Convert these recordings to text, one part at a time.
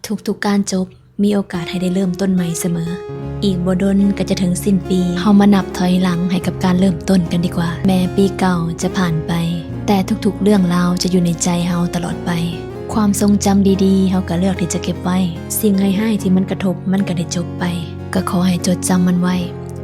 ທຸກໆການຈົບ ມີໂອກາດໃຫ້ໄດ້ເລີ່ມຕົ້ນໃໝ່ສະເໝີ. ອີກບໍ່ດົນກໍຈະເຖິງສິ້ນປີ, ເຮົາມານັບຖອຍຫຼັງໃຫ້ກັບການເລີ່ມຕົ້ນກັນດີກວ່າ. ແມ້ປີເກົ່າຈະຜ່ານໄປ, ແຕ່ທຸກໆເລື່ອງລາວຈະຢູ່ໃນໃຈເຮົາຕະຫຼອດໄປ. ຄວາມຊົງຈຳດີໆ ເຮົາກໍເລືອກທີ່ຈະເກັບໄວ້. ສິ່ງຮ້າຍໆທີ່ມັນກະທົບ ມັນກໍໄດ້ຈົບໄປ. ກໍຂໍໃຫ້ຈົດຈຳມັນໄວ້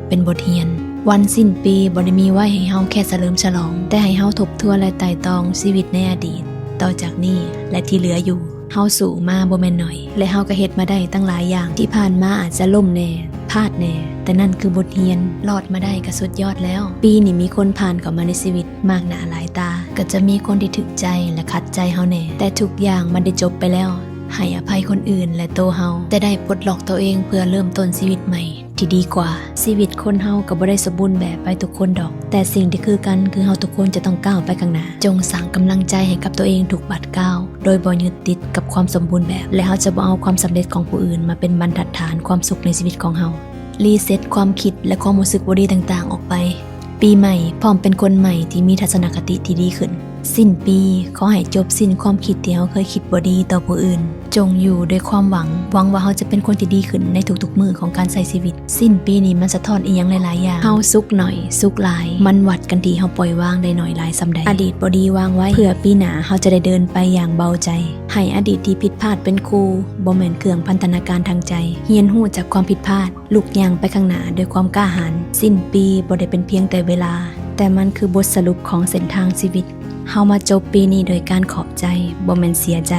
ເປັນບົດຮຽນ. ວັນສິ້ນປີບໍ່ໄດ້ມີໄວ້ໃຫ້ເຮົາແຄ່ສະເຫຼີມສະຫຼອງ, ແຕ່ໃຫ້ເຮົາທົບທວນ ແລະ ໄຕ່ຕອງຊີວິດໃນອະດີດ, ຕໍ່ຈາກນີ້ ແລະ ທີ່ເຫຼືອຢູ່. ເຮົາສູ້ມາບໍ່ແມ່ນໜ້ອຍ ແລະ ເຮົາກໍເຮັດມາໄດ້ຕັ້ງຫຼາຍຢ່າງ. ທີ່ຜ່ານມາອາດຈະລົ້ມແດ່, ພາດແດ່, ແຕ່ນັ້ນຄືບົດຮຽນ. ລອດມາໄດ້ກໍສຸດຍອດແລ້ວ. ປີນີ້ມີຄົນຜ່ານເຂົ້າມາໃນຊີວິດມາກໜ້າຫຼາຍຕາ. ກໍຈະມີຄົນທີ່ຖືກໃຈ ແລະ ຂັດໃຈເຮົາແດ່, ແຕ່ທຸກຢ່າງມັນໄດ້ຈົບໄປແລ້ວ. ໃຫ້ອະໄພຄົນອື່ນ ແລະ ໂຕເຮົາ, ແຕ່ໄດ້ປົດລັອກໂຕເອງເພື່ອເລີ່ມຕົ້ນຊີວິດໃໝ່ ທີ່ດີກວ່າ. ຊີວິດຄົນເຮົາກໍບໍ່ໄດ້ສົມບູນແບບໄປທຸກຄົນດອກ, ແຕ່ສິ່ງທີ່ຄືກັນຄືເຮົາທຸກຄົນຈະຕ້ອງກ້າວໄປຂ້າງໜ້າ. ຈົ່ງສ້າງກຳລັງໃຈໃຫ້ກັບຕົວເອງທຸກບາດກ້າວ, ໂດຍບໍ່ຍຶດຕິດກັບຄວາມສົມບູນແບບ, ແລະ ເຮົາຈະບໍ່ເອົາຄວາມສຳເລັດຂອງຜູ້ອື່ນມາເປັນບັນທັດຖານຄວາມສຸກໃນຊີວິດຂອງເຮົາ. ຣີເຊັດຄວາມຄິດ ແລະ ຄວາມຮູ້ສຶກບໍ່ດີຕ່າງໆອອກໄປ. ປີໃໝ່ ພ້ອມເປັນຄົນໃໝ່ທີ່ມີທັດສະນະຄະຕິທີ່ດີຂຶ້ນ. ສິ້ນປີ ຂໍໃຫ້ຈົບສິ້ນຄວາມຄິດທີ່ເຮົາເຄີຍຄິດບໍ່ດີຕໍ່ຜູ້ອື່ນ. ຈົ່ງຢູ່ດ້ວຍຄວາມຫວັງ, ຫວັງວ່າເຮົາຈະເປັນຄົນທີ່ດີຂຶ້ນໃນທຸກໆມື້ຂອງການໃຊ້ຊີວິດ. ສິ້ນປີນີ້ມັນສະທ້ອນອີ່ຫຍັງຫຼາຍໆຢ່າງ. ເຮົາສຸກໜ້ອຍ, ສຸກຫຼາຍ, ມັນວັດກັນທີ່ເຮົາປ່ອຍວາງໄດ້ໜ້ອຍຫຼາຍສ່ຳໃດ. ອະດີດບໍ່ດີວາງໄວ້, ເພື່ອປີໜ້າເຮົາຈະໄດ້ເດີນໄປຢ່າງເບົາໃຈ. ໃຫ້ອະດີດທີ່ຜິດພາດເປັນຄູ, ບໍ່ແມ່ນເຄື່ອງພັນທະນາການທາງໃຈ. ຮຽນຮູ້ຈາກຄວາມຜິດພາດ, ລຸກຍ່າງໄປຂ້າງໜ້າດ້ວຍຄວາມກ້າຫານ. ສິ້ນປີບໍ່ໄດ້ເປັນພຽງແຕ່ເວລາ, ແຕ່ມັນຄືບົດສະຫຼຸບຂອງເສັ້ນທາງຊີວິດ. ເຮົາມາຈົບປີນີ້ໂດຍການຂອບໃຈ, ບໍ່ແມ່ນເສຍໃຈ.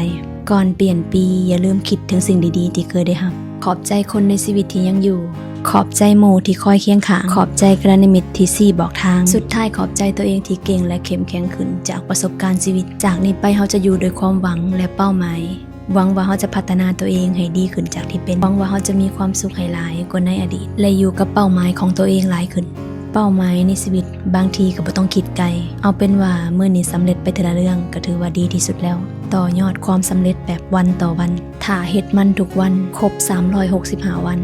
ກ່ອນປ່ຽນປີ, ຢ່າລືມຄິດເຖິງສິ່ງດີໆທີ່ເຄີຍໄດ້ຮັບ. ຂອບໃຈຄົນໃນຊີວິດທີ່ຍັງຢູ່. ຂອບໃຈໝູ່ທີ່ຄອຍຄຽງຂ້າງ. ຂອບໃຈກັນຍານມິດທີ່ຊີ້ບອກທາງ. ສຸດທ້າຍ, ຂອບໃຈຕົວເອງທີ່ເກັ່ງ ແລະ ເຂັ້ມແຂງຂຶ້ນຈາກປະສົບການຊີວິດ. ຈາກນີ້ໄປ, ເຮົາຈະຢູ່ດ້ວຍຄວາມຫວັງ ແລະ ເປົ້າໝາຍ. ຫວັງວ່າເຮົາຈະພັດທະນາຕົວເອງໃຫ້ດີຂຶ້ນຈາກທີ່ເປັນ. ຫວັງວ່າເຮົາຈະມີຄວາມສຸກໃຫ້ຫຼາຍກວ່າໃນອະດີດ ແລະ ຢູ່ກັບເປົ້າໝາຍຂອງຕົວເອງຫຼາຍຂຶ້ນ. ເປົ້າໝາຍໃນຊີວິດບາງທີກໍບໍ່ຕ້ອງຄິດໄກ. ເອົາເປັນວ່າມື້ນີ້ສຳເລັດໄປເທື່ອລະເລື່ອງກໍຖືວ່າດີທີ່ສຸດແລ້ວ. ຕໍ່ຍອດຄວາມສຳເລັດແບບວັນຕໍ່ວັນ. ຖ້າເຮັດມັນທຸກວັນ, ຄົບສາມຮ້ອຍຫົກສິບຫ້າວັນ,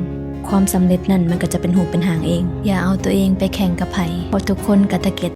ຄວາມສຳເລັດນັ້ນມັນກໍຈະເປັນຮູບເປັນຮ່າງເອງ. ຢ່າເອົາຕົວເອງໄປແຂ່ງກັບໃຜ, ເພາະທຸກຄົນກໍຕະເກັດ